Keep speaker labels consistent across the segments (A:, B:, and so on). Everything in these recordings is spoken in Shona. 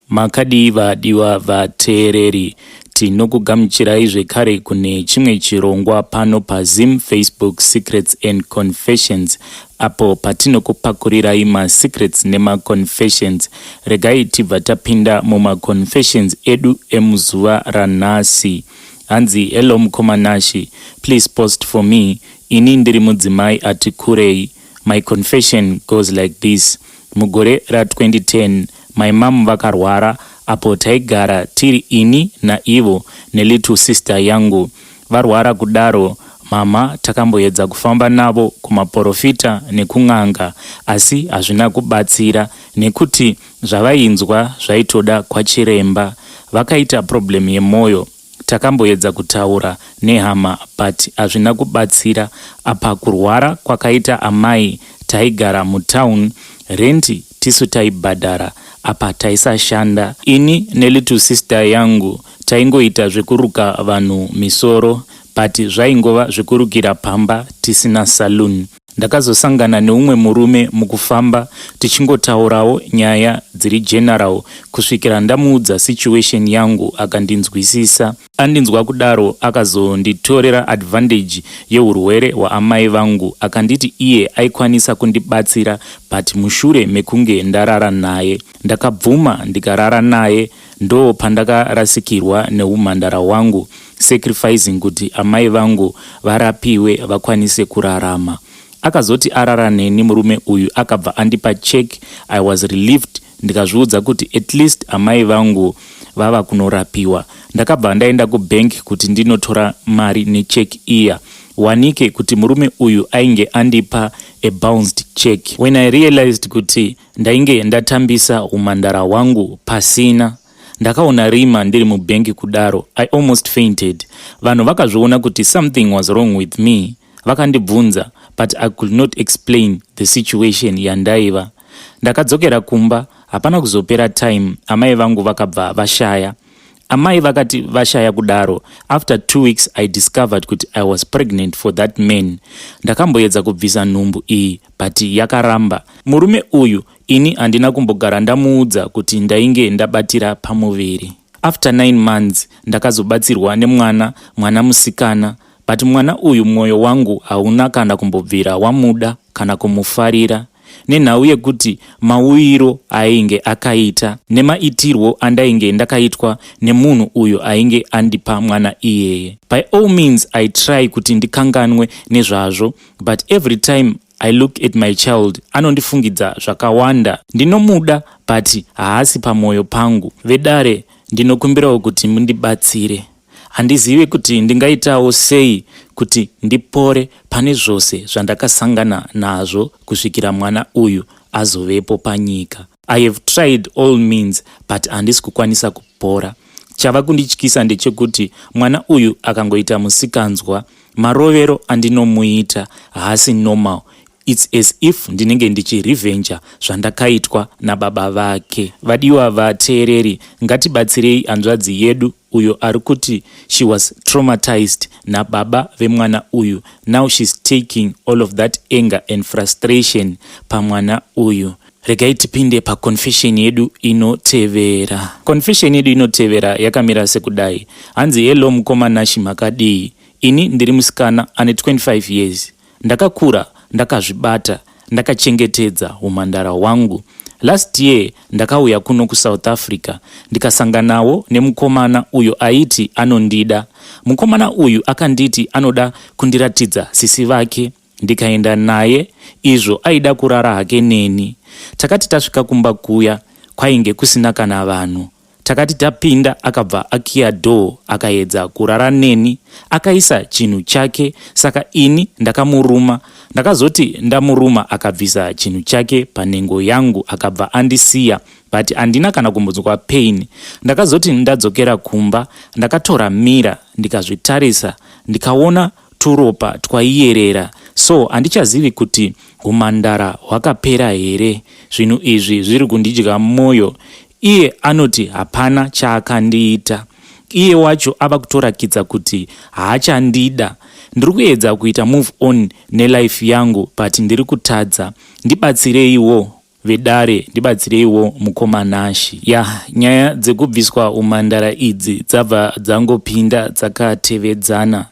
A: Makadii vadiwa vateereri? Tinokugamuchirai zvekare kune chimwe chirongwa pano paZim Facebook Secrets and Confessions apo patinokupakurirai masecrets nemaconfessions. Regai tibva tapinda mumaconfessions edu emuzuva ranhasi. Hanzi, hello mukoma Nashi, please post for me. Ini ndiri mudzimai ati kurei. My confession goes like this. Mugore ra2010 my mom vakarwara apo taigara tiri ini naivo nelittle sister yangu. Varwara kudaro mama takamboedza kufamba navo kumaporofita nekun'anga asi hazvina kubatsira nekuti zvavainzwa zvaitoda kwachiremba. Vakaita problem yemwoyo. Takamboedza kutaura nehama but hazvina kubatsira. Apa kurwara kwakaita amai taigara mutown, renti tisu taibhadhara apa taisashanda. Ini nelittle sister yangu taingoita zvekuruka vanhu misoro but zvaingova zvekurukira pamba tisina saloon. Ndakazosangana neumwe murume mukufamba tichingotaurawo nyaya dziri general kusvikira ndamuudza situation yangu akandinzwisisa. Andinzwa kudaro akazonditorera advantage yeurwere hwaamai vangu akanditi iye aikwanisa kundibatsira but mushure mekunge ndarara naye. Ndakabvuma ndikarara naye ndo pandakarasikirwa neumhandara hwangu sacrificing kuti amai vangu varapiwe vakwanise kurarama. Akazoti arara neni murume uyu akabva andipa check. I was relieved ndikazviudza kuti at least amai vangu vava kunorapiwa. Ndakabva ndaenda kubank kuti ndinotora mari necheck iya. Wanike kuti murume uyu ainge andipa a bounced check. When I realized kuti ndainge ndatambisa umhandara hwangu pasina, ndakaona rima ndiri mubhengi kudaro. I almost fainted. Vanhu vakazviona kuti something was wrong with me. Vakandibvunza but I could not explain the situation yandaiva. Ndakadzokera kumba, hapana kuzopera time amai vangu vakabva vashaya. Amai vakati vashaya kudaro, after 2 weeks I discovered kuti I was pregnant for that man. Ndakamboedza kubvisa nhumbu iyi but yakaramba. Murume uyu ini handina kumbogara ndamuudza kuti ndainge ndabatira pamuviri. After 9 months ndakazobatsirwa nemwana, mwana musikana, but mwana uyu mwoyo wangu hauna kana kumbobvira wamuda kana kumufarira nenhau yekuti mauyiro ainge akaita nemaitirwo andainge ndakaitwa nemunhu uyo ainge andipa mwana iyeye. By all means I try kuti ndikanganwe nezvazvo but every time I look at my child anondifungidza zvakawanda. Ndinomuda but haasi pamwoyo pangu. Vedare, ndinokumbirawo kuti mundibatsire. Handizivi kuti ndingaitawo sei kuti ndipore pane zvose zvandakasangana nazvo kusvikira mwana uyu azovepo panyika. I have tried all means but handisi kukwanisa kupora. Chava kundityisa ndechekuti mwana uyu akangoita musikanzwa, marovero andinomuita haasi normal. It's as if ndinenge ndichirevenja zvandakaitwa nababa vake. Vadiwa vateereri, ngatibatsirei hanzvadzi yedu uyo ari kuti she was traumatized nababa vemwana uyu. Now she's taking all of that anger and frustration pamwana uyu. Regai tipinde paconfession yedu inotevera. Confession yedu inotevera yakamira sekudai. Hanzi, hello mukoma Nashi, makadii? Ini ndiri musikana ane 25 years. Ndakakura ndakazvibata, ndakachengetedza umhandara hwangu. Last year ndakauya kuno kuSouth Africa ndikasanganawo nemukomana uyo aiti anondida. Mukomana uyu akanditi anoda kundiratidza sisi vake, ndikaenda naye izvo aida kurara hake neni. Takati tasvika kumba kuya kwainge kusina kana vanhu. Takati tapinda akabva akiya door akaedza kurara neni akaisa chinhu chake, saka ini ndakamuruma. Ndakazoti ndamuruma akabvisa chinhu chake panhengo yangu akabva andisiya but handina kana kumbonzwa pain. Ndakazoti ndadzokera kumba ndakatora mira ndikazvitarisa ndikaona turopa twaiyerera, so handichazivi kuti umhandara hwakapera here. Zvinhu izvi zviri kundidya mwoyo. Iye anoti hapana chaakandiita. Iye wacho ava kutorakidza kuti haachandida. Ndiri kuedza kuita move on nelife yangu but ndiri kutadza. Ndibatsireiwo. Vedare ndibatsireiwo mukoma Nashi. Yah nyaya dzekubviswa umhandara idzi dzabva dzangopinda dzakatevedzana.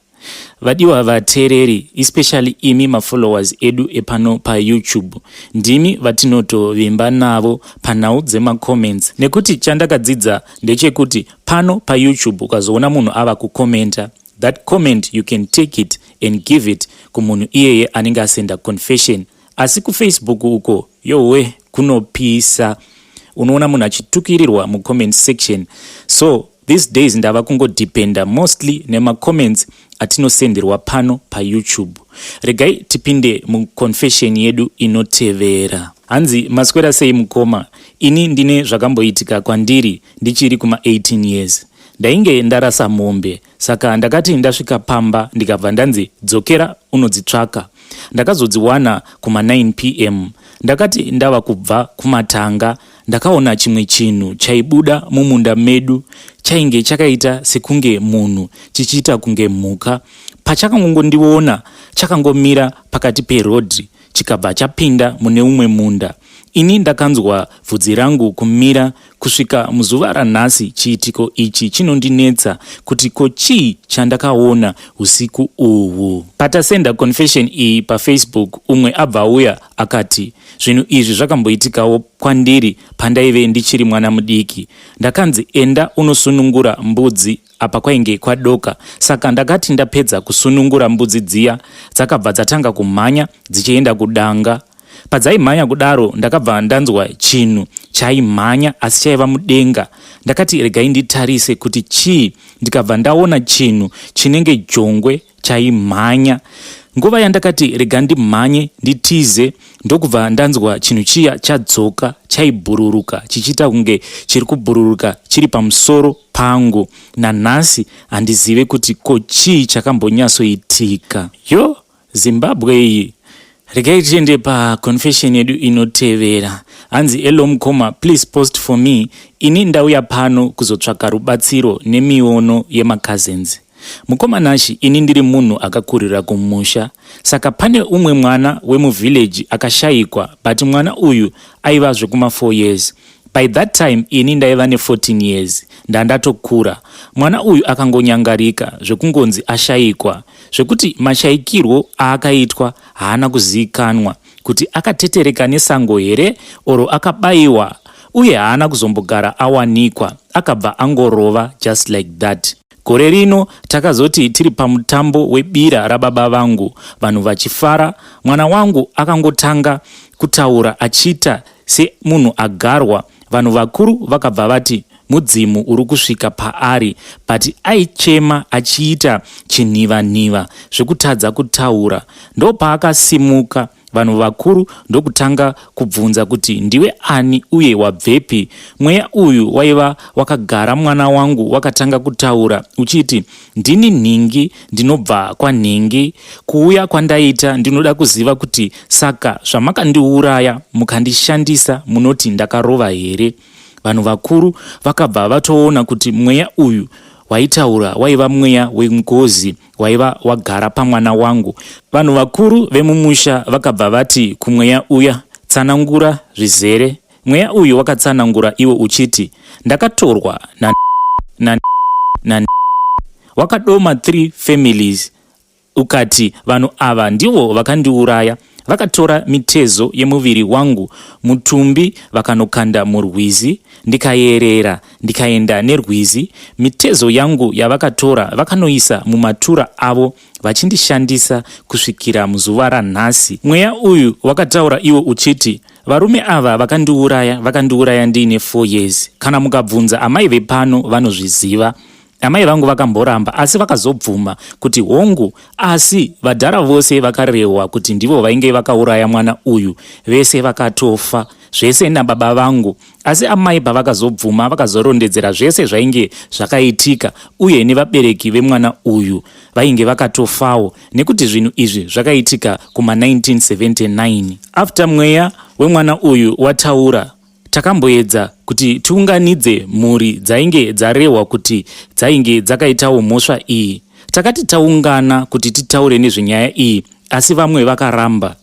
A: Vadiwa vateereri especially imi mafollowers edu epano paYouTube ndimi vatinotovimba navo panhau dzemacomments nekuti chandakadzidza ndechekuti pano paYouTube ukazoona munhu ava kucommenta that comment you can take it and give it kumunhu iyeye anenge asenda confession Asi kuFacebook uko yowe kunopisa. Unoona munhu achitukirirwa mucomment section. So these days ndava kungodependa mostly nemacomments atinosenderwa pano paYouTube. Regai tipinde muconfession yedu inotevera. Hanzi maswera sei mukoma, ini ndine zvakamboitika kwandiri ndichiri kuma 18 years. Ndainge ndarasa mombe saka ndakati ndasvika pamba ndikabva ndanzi dzokera unodzitsvaka. Ndakazodziwana kuma 9 pm. Ndakati ndava kubva kumatanga ndakaona chimwe chinhu chaibuda mumunda medu chainge chakaita sekunge munhu chichiita kunge mhuka. Pachakangongondiona chakangomira pakati peroad chikabva chapinda mune umwe munda. Ini ndakanzwa bvudzi rangu kumira kusvika muzuva ranhasi chiitiko ichi chinondinetsa kuti ko chii chandakaona usiku uhwu. Patasenda confession iyi paFacebook umwe abva auya akati zvinhu izvi zvakamboitikawo kwandiri pandaive ndichiri mwana mudiki. Ndakanzi enda unosunungura mbudzi apa kwainge kwadoka saka ndakati ndapedza kusunungura mbudzi dziya dzakabva dzatanga kumhanya dzichienda kudanga. Padzaimhanya kudaro ndakabva ndanzwa chinhu chaimhanya asi chaiva mudenga. Ndakati regai nditarise kuti chii ndikabva ndaona chinhu chinenge jongwe chaimhanya. Nguva yandakati rega ndimhanye nditize ndokubva ndanzwa chinhu chiya chadzoka chaibhururuka chichiita kunge chiri kubhururuka chiri pamusoro pangu. Nanhasi handizive kuti ko chii chakambonyatsoitika. Yo Zimbabwe iyi. Regai tiende pa confession yedu inotevera. Hanzi hello mukoma, please post for me. Ini ndauya pano kuzotsvaka rubatsiro nemiono yemacousins. Mukoma Nashi, ini ndiri munhu akakurira kumusha. Saka pane umwe mwana wemuvillage akashaikwa but mwana uyu aiva zvekuma 4 years. By that time ini ndaiva ne 14 years ndandatokura. Mwana uyu akangonyangarika zvekungonzi ashaikwa. Zvekuti mashaikirwo aakaitwa haana kuziikanwa kuti akatetereka nesango here or akabaiwa uye haana kuzombogara awanikwa akabva angorova just like that. Gore rino takazoti tiri pamutambo webira rababa vangu vanhu vachifara mwana wangu akangotanga kutaura achiita semunhu agarwa vanhu vakuru vakabva vati mudzimu uri kusvika paari but aichema achiita chinhiva-nhiva zvekutadza kutaura ndopaakasimuka vanhu vakuru ndokutanga kubvunza kuti ndiwe ani uye wabvepi mweya uyu waiva wakagara mwana wangu wakatanga kutaura uchiti Ndini nhingi ndinobva kwanhingi. Kuuya kwandaita ndinoda kuziva kuti saka zvamakandiuraya mukandishandisa munoti ndakarova here? Vanhu vakuru vakabva vatoona kuti mweya uyu waitaura waiva mweya wengozi waiva wagara pamwana wangu. Vanhu vakuru vemumusha vakabva vati kumweya uya tsanangura zvizere. Mweya uyu wakatsanangura iwo uchiti, Ndakatorwa na na na wakadoma three families ukati vanhu ava ndivo vakandiuraya vakatora mitezo yemuviri wangu mutumbi vakanokanda murwizi ndikayerera ndikaenda nerwizi mitezo yangu yavakatora vakanoisa mumatura avo vachindishandisa kusvikira muzuva ranhasi mweya uyu wakataura iwo uchiti Varume ava vakandiuraya, vakandiuraya ndiine 4 years. Kana mukabvunza amai vepano vanozviziva. Amai vangu vakamboramba asi vakazobvuma kuti hongu asi vadhara vose vakarehwa kuti ndivo vainge vakauraya mwana uyu vese vakatofa zvese nababa vangu. Asi amai pavakazobvuma vakazorondedzera zvese zvainge zvakaitika uye nevabereki vemwana uyu vainge vakatofawo nekuti zvinhu izvi zvakaitika kuma 1979. After mweya wemwana uyu wataura takamboedza kuti tiunganidze mhuri dzainge dzarehwa kuti dzainge dzakaitawo mhosva iyi. Takati taungana kuti titaure nezvenyaya iyi asi vamwe vakaramba.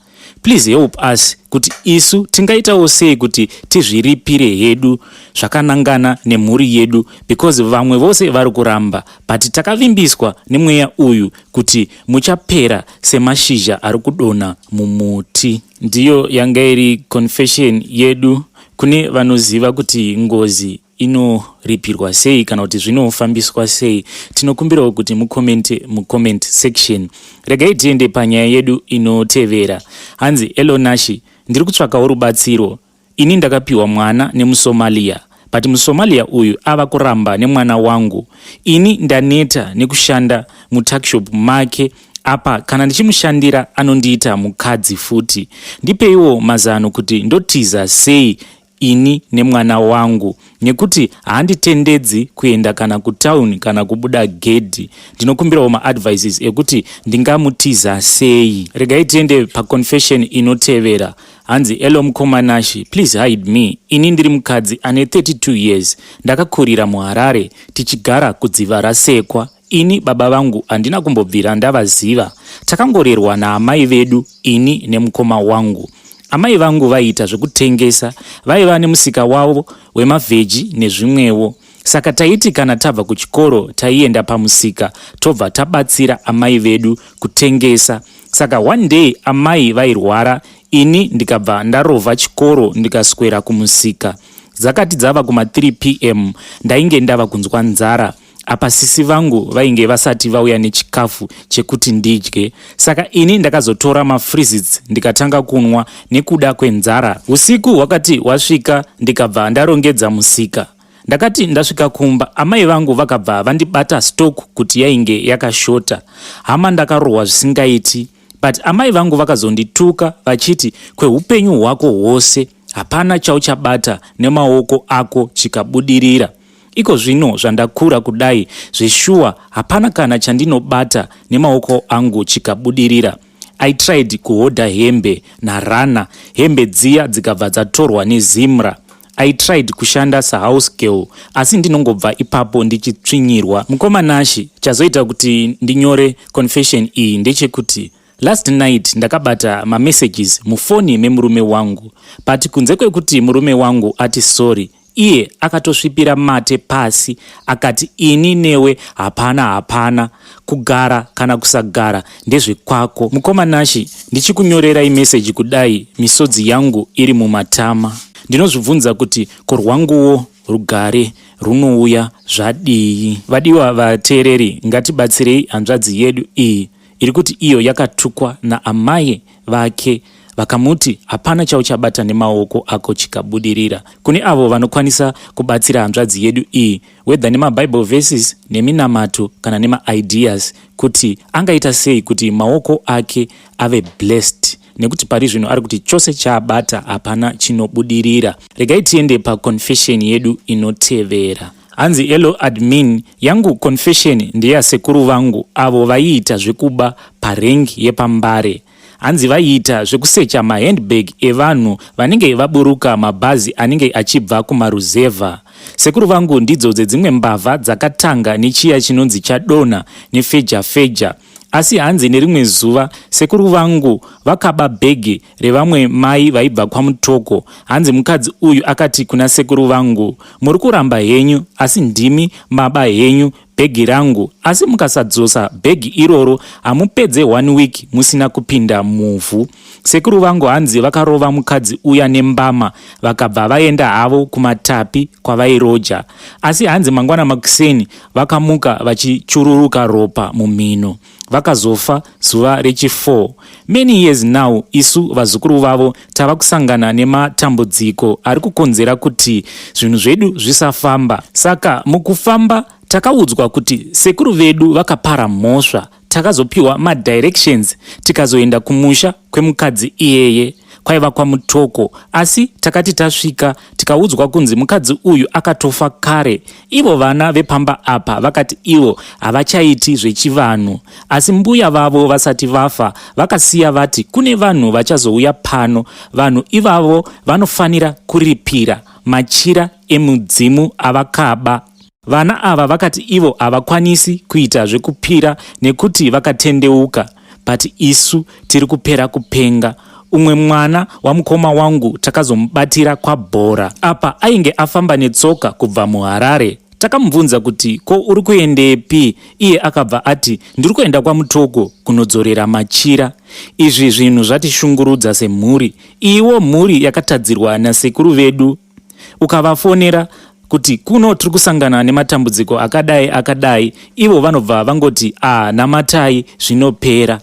A: Please help us kuti isu tingaitawo sei kuti tizviripire hedu zvakanangana nemhuri yedu, because vamwe vose vari kuramba, but takavimbiswa nemweya uyu kuti muchapera semashizha ari kudonha mumuti. Ndiyo yanga iri confession yedu. Kune vanoziva kuti ngozi inoripirwa sei kana kuti zvinofambiswa sei, tinokumbirawo kuti mucommente mucomment section. Regai tiende panyaya yedu inotevera. Hanzi, "Hello Nashi, ndiri kutsvakawo rubatsiro. Ini ndakapiwa mwana nemuSomalia, but muSomalia uyu ava kuramba nemwana wangu. Ini ndaneta nekushanda mutuckshop make. Apa kana ndichimushandira anondiita mukadzi futi. Ndipeiwo mazano kuti ndotiza sei ini nemwana wangu, nekuti haanditendedzi kuenda kana kutauni kana kubuda gedhi. Ndinokumbirawo maadvices ekuti ndingamutiza sei." Regai tiende paconfession inotevera. Hanzi, "Hello mukoma Nashi, please hide me. Ini ndiri mukadzi ane 32 years. Ndakakurira muHarare, tichigara kuDziva Rasekwa. Ini baba vangu handina kumbobvira ndavaziva. Takangorerwa naamai vedu, ini nemukoma wangu. Amai vangu vaiita zvekutengesa, vaiva nemusika wavo wemavheji nezvimwewo. Saka taiti kana tabva kuchikoro taienda pamusika, tobva tabatsira amai vedu kutengesa. Saka one day amai vairwara, ini ndikabva ndarovha chikoro, ndikaswera kumusika. Dzakati dzava kuma3 p.m., ndainge ndava kunzwa nzara. Apa sisi vangu vainge vasati vauya nechikafu chekuti ndidye. Saka ini ndakazotora mafreezits, ndikatanga kunwa nekuda kwenzara. Usiku hwakati hwasvika, ndikabva ndarongedza musika. Ndakati ndasvika kumba, amai vangu vakabva vandibata stock kuti yainge yakashota. Hama, ndakarohwa zvisingaiti, but amai vangu vakazondituka vachiti, 'Kweupenyu hwako hwose hapana chauchabata nemaoko ako chikabudirira.' Iko zvino zvandakura kudai, zveshuwa hapana kana chandinobata nemaoko angu chikabudirira. I tried kuhodha hembe naRana, hembe dziya dzikabva dzatorwa neZimra. I tried kushanda sahouse girl, asi ndinongobva ipapo ndichitsvinyirwa. Mukoma Nashi, chazoita kuti ndinyore confession iyi ndechekuti last night ndakabata mamessages mufoni memurume wangu, but kunze kwekuti murume wangu ati sorry, iye akatosvipira mate pasi akati, 'Ini newe hapana, hapana kugara kana kusagara ndezvekwako.' Mukoma Nashi, ndichikunyorerai meseji kudai, misodzi yangu iri mumatama. Ndinozvibvunza kuti kurwanguwo rugare runouya zvadii?" Vadiwa vateereri, ngatibatsirei hanzvadzi yedu iyi iri kuti iyo yakatukwa naamai vake, vakamuti hapana chauchabata nemaoko ako chikabudirira. Kune avo vanokwanisa kubatsira hanzvadzi yedu iyi, whether nemabible verses, neminamato kana nemaideas kuti angaita sei kuti maoko ake ave blessed, nekuti pari zvino ari kuti chose chaabata hapana chinobudirira. Regai tiende paconfession yedu inotevera. Hanzi, "Hello admin, yangu confession ndeyasekuru vangu avo vaiita zvekuba parank yepaMbare. Hanzi vaiita zvekusecha mahandbag evanhu vanenge vaburuka mabhazi anenge achibva kumaruzevha. Sekuru vangu ndidzo dzedzimwe mbavha dzakatanga nechiya chinonzi chadonha nefeja feja. Asi hanzi nerimwe zuva sekuru vangu vakaba bhegi revamwe mai vaibva kwaMutoko. Hanzi mukadzi uyu akati kuna sekuru vangu, 'Muri kuramba henyu, asi ndimi maba henyu bhegi rangu. Asi mukasadzosa bhegi iroro, hamupedze one week musina kupinda muvhu.' Sekuru vangu hanzi vakarova mukadzi uya nembama, vakabva vaenda havo kumatapi kwavairoja. Asi hanzi mangwana makuseni vakamuka vachichururuka ropa mumhino, vakazofa zuva rechi4. Many years now, isu vazukuru vavo tava kusangana nematambudziko ari kukonzera kuti zvinhu zvedu zvisafamba. Saka mukufamba takaudzwa kuti sekuru vedu vakapara mhosva. Takazopiwa madirections, tikazoenda kumusha kwemukadzi iyeye, kwaiva kwaMutoko. Asi takati tasvika, tikaudzwa kunzi mukadzi uyu akatofa kare. Ivo vana vepamba apa vakati ivo havachaiti zvechivanhu, asi mbuya vavo vasati vafa vakasiya vati kune vanhu vachazouya pano. Vanhu ivavo vanofanira kuripira machira emudzimu avakaba. Vana ava vakati ivo havakwanisi kuita zvekupira nekuti vakatendeuka, but isu tiri kupera kupenga. Umwe mwana wamukoma wangu takazomubatira kwabhora. Apa ainge afamba netsoka kubva muHarare. Takamubvunza kuti ko uri kuendepi, iye akabva ati ndiri kuenda kwaMutoko kunodzorera machira. Izvi zvinhu zvatishungurudza semhuri. Iwo mhuri yakatadzirwa nasekuru vedu. Ukavafonera kuti kuno tiri kusangana nematambudziko akadai akadai, ivo vanobva vangoti a namatai zvinopera.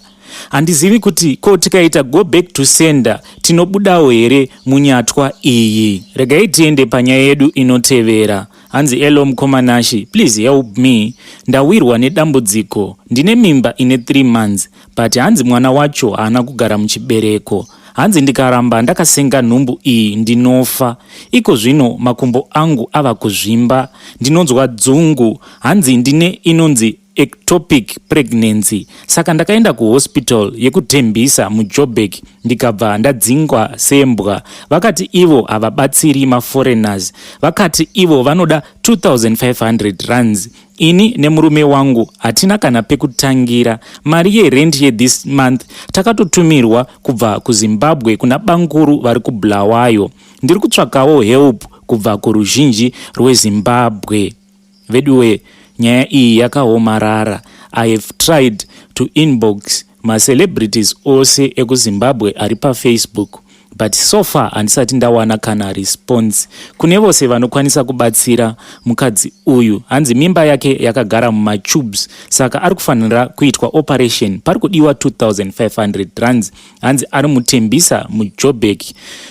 A: Handizivi kuti ko tikaita go back to sender tinobudawo here munyatwa iyi. Regai tiende panyaya yedu inotevera. Hanzi, "Hello mukoma Nashi, please help me, ndawirwa nedambudziko. Ndine mimba ine 3 months, but hanzi mwana wacho haana kugara muchibereko. Hanzi ndikaramba ndakasenga nhumbu iyi ndinofa. Iko zvino makumbo angu ava kuzvimba, ndinonzwa dzungu. Hanzi ndine inonzi ectopic pregnancy. Saka ndakaenda kuhospital yekuTembisa muJoburg, ndikabva ndadzingwa sembwa. Vakati ivo havabatsiri maforeigners. Vakati ivo vanoda 2500 rands. Ini nemurume wangu hatina kana pekutangira. Mari yerent yethis month takatotumirwa kubva kuZimbabwe kuna banguru vari kuBulawayo. Ndiri kutsvakawo help kubva kuruzhinji rweZimbabwe." Veduwe, nyaya iyi yakaomarara. I have tried to inbox macelebrities ose ekuZimbabwe ari paFacebook, but so far handisati ndawana kana response. Kune vose vanokwanisa kubatsira mukadzi uyu, hanzi mimba yake yakagara mumatubes, saka ari kufanira kuitwa operation. Pari kudiwa 2500 rands. Hanzi ari muTembisa muJoburg.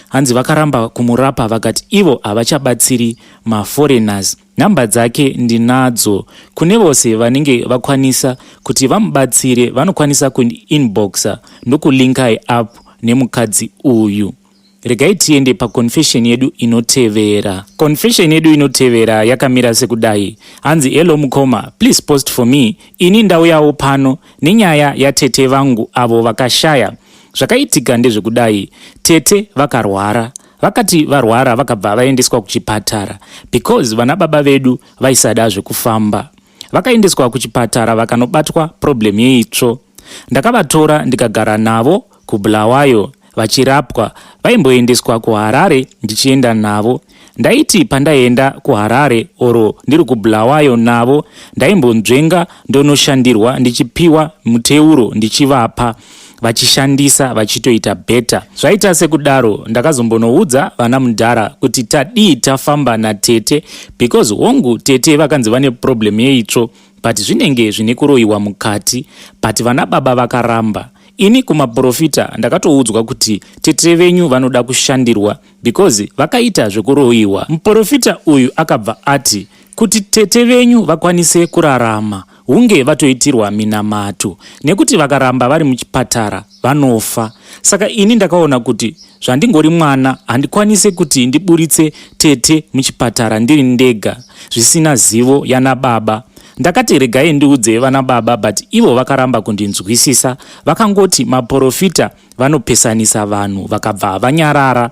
A: Hanzi vakaramba kumurapa, vakati ivo havachabatsiri maforeigners. Nhamba dzake ndinadzo. Kune vose vanenge vakwanisa kuti vamubatsire, vanokwanisa kuinboxa ndokulinkai up nemukadzi uyu. Regai tiende paconfession yedu inotevera. Confession yedu inotevera yakamira sekudai. Hanzi, "Hello mukoma, please post for me. Ini ndauyawo pano nenyaya yatete vangu avo vakashaya. Zvakaitika ndezvekudai: tete vakarwara. Vakati varwara, vakabva vaendeswa kuchipatara because vana baba vedu vaisada zvekufamba. Vakaendeswa kuchipatara, vakanobatwa problem yeitsvo. Ndakavatora ndikagara navo kuBulawayo vachirapwa. Vaimboendeswa kuHarare ndichienda navo. Ndaiti pandaienda kuHarare oro ndiri kuBulawayo navo, ndaimbonzvenga ndonoshandirwa, ndichipiwa muteuro, ndichivapa vachishandisa, vachitoita better. Zvaita sekudaro, ndakazombonoudza vana mudhara kuti tadii tafamba natete, because hongu tete vakanzi vane problem yeitsvo, but zvinenge zvine kuroyiwa mukati. But vana baba vakaramba. Ini kumaprofita ndakatoudzwa kuti tete venyu vanoda kushandirwa because vakaita zvekuroyiwa. Muprofita uyu akabva ati kuti tete venyu vakwanise kurarama, hunge vatoitirwa minamato, nekuti vakaramba vari muchipatara vanofa. Saka ini ndakaona kuti zvandingori mwana, handikwanise kuti ndiburitse tete muchipatara ndiri ndega zvisina zivo yana baba. Ndakati regai ndiudze vana baba, but ivo vakaramba kundinzwisisa. Vakangoti maprofita vanopesanisa vanhu, vakabva vanyarara.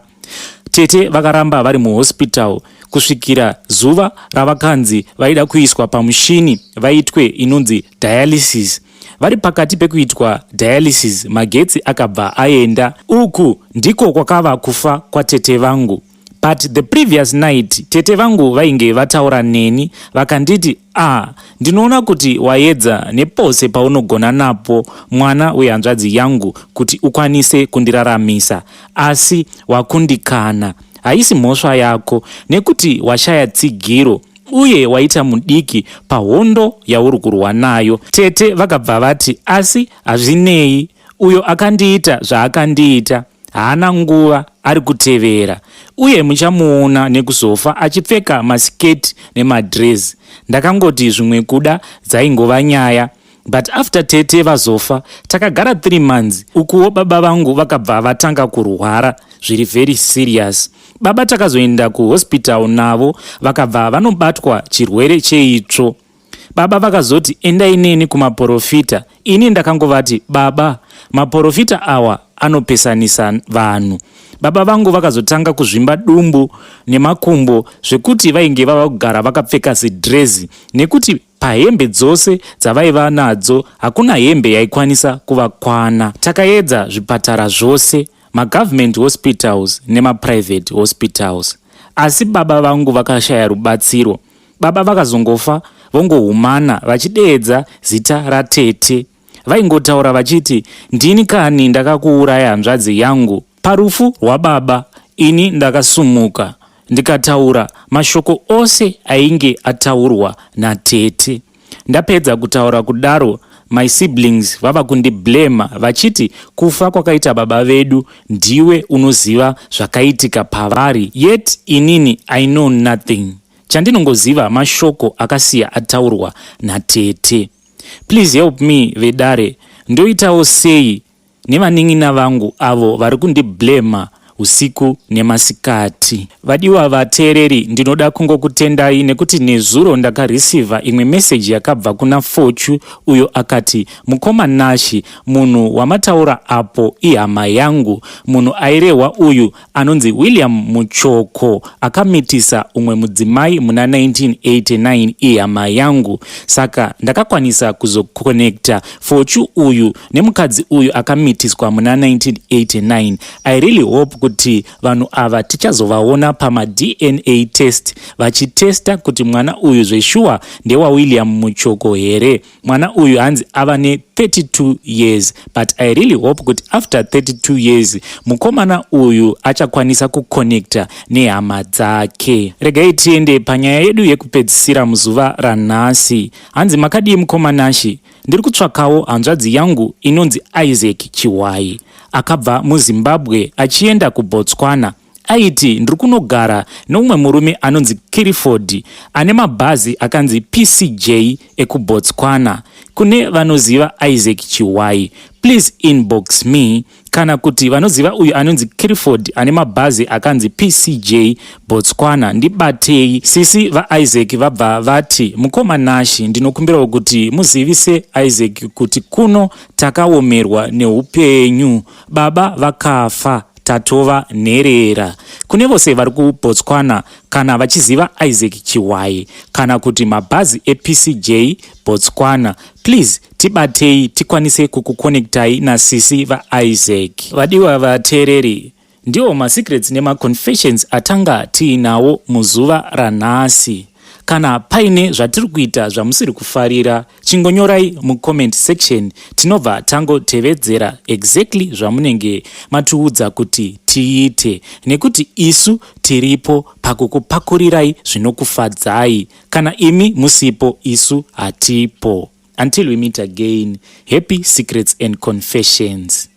A: Tete vakaramba vari muhospital kusvikira zuva ravakanzi vaida kuiswa pamushini vaitwe inonzi dialysis. Vari pakati pekuitwa dialysis, magetsi akabva aenda. Uku ndiko kwakava kufa kwatete vangu. But the previous night tete vangu vainge vataura neni, vakanditi, 'Ah, ndinoona kuti waedza nepose paunogona napo, mwana wehanzvadzi yangu, kuti ukwanise kundiraramisa, asi wakundikana. Haisi mhosva yako, nekuti washaya tsigiro uye waita mudiki pahondo yauri kurwa nayo.' Tete vakabva vati, 'Asi hazvinei, uyo akandiita zvaakandiita haana nguva ari kutevera, uye muchamuona nekuzofa achipfeka masiketi nemadhirezi.' Ndakangoti zvimwe kuda dzaingova nyaya. But after tete vazofa, takagara 3 months. Ukuwo baba vangu vakabva vatanga kurwara zviri very serious. Baba takazoenda kuhospital navo, vakabva vanobatwa chirwere cheitsvo. Baba vakazoti endai neni kumaprofita. Ini ndakangovati, 'Baba, maprofita awa anopesanisa vanhu.' Baba vangu vakazotanga kuzvimba dumbu nemakumbo, zvekuti vainge vava kugara vakapfeka zidhirezi, nekuti pahembe dzose dzavaiva nadzo hakuna hembe yaikwanisa kuvakwana. Takaedza zvipatara zvose. magovernment hospitals nemaprivate hospitals, asi baba vangu vakashaya rubatsiro. Baba vakazongofa vongohumana vachideedza zita ratete. Vaingotaura vachiti, "Ndini kani ndakakuuraya, hanzvadzi yangu." Parufu rwababa ini ndakasumuka ndikataura mashoko ose ainge ataurwa natete. Ndapedza kutaura kudaro, my siblings vava kundiblema vachiti, "Kufa kwakaita baba vedu ndiwe unoziva zvakaitika pavari." Yet inini I know nothing. Chandinongoziva mashoko akasiya ataurwa natete. Please help me, vedare. Ndoitawo sei nevanin'ina vangu avo vari kundiblema usiku nemasikati? Vadiwa vateereri, ndinoda kungokutendai nekuti nezuro ndakareceiva imwe meseji yakabva kuna Fortu, uyo akati, "Mukoma Nashi, munhu wamataura apo ihama yangu." Munhu airehwa uyu anonzi William Muchoko, akamitisa umwe mudzimai muna 1989, ihama yangu. Saka ndakakwanisa kuzokonekta Fortu uyu nemukadzi uyu akamitiswa muna 1989. I really hope kuti vanhu ava tichazovaona pamaDNA test, vachitesta kuti mwana uyu zveshuwa ndewaWilliam Muchoko here. Mwana uyu hanzi ava ne32 years, but I really hope kuti after 32 years mukomana uyu achakwanisa kukonekta nehama dzake. Regai tiende panyaya yedu yekupedzisira muzuva ranhasi. Hanzi, "Makadii, mukoma Nashi? Ndiri kutsvakawo hanzvadzi yangu inonzi Isaac Chiwai, akabva muZimbabwe achienda kuBotswana. Aiti ndiri kunogara neumwe murume anonzi Kiriford, ane mabhazi akanzi PCJ ekuBotswana. Kune vanoziva Isaac Chiwai, please inbox me, kana kuti vanoziva uyu anonzi Kiriford ane mabhazi akanzi PCJ Botswana, ndibatei." Sisi vaIsaac vabva vati, "Mukoma Nashi, ndinokumbirawo kuti muzivise Isaac kuti kuno takaomerwa neupenyu. Baba vakafa, tatova nherera. Kune vose vari kuBotswana, kana vachiziva Isaac Chiwai kana kuti mabhazi ePCJ Botswana, please tibatei tikwanise kukukonektai nasisi vaIsaac." Vadiwa vateereri, ndiwo masecrets nemaconfessions atanga tiinawo muzuva ranhasi. Kana paine zvatiri kuita zvamusiri kufarira, chingonyorai mucomment section, tinobva tangotevedzera exactly zvamunenge matiudza kuti tiite, nekuti isu tiripo pakukupakurirai zvinokufadzai. Kana imi musipo, isu hatipo. Until we meet again, happy secrets and confessions.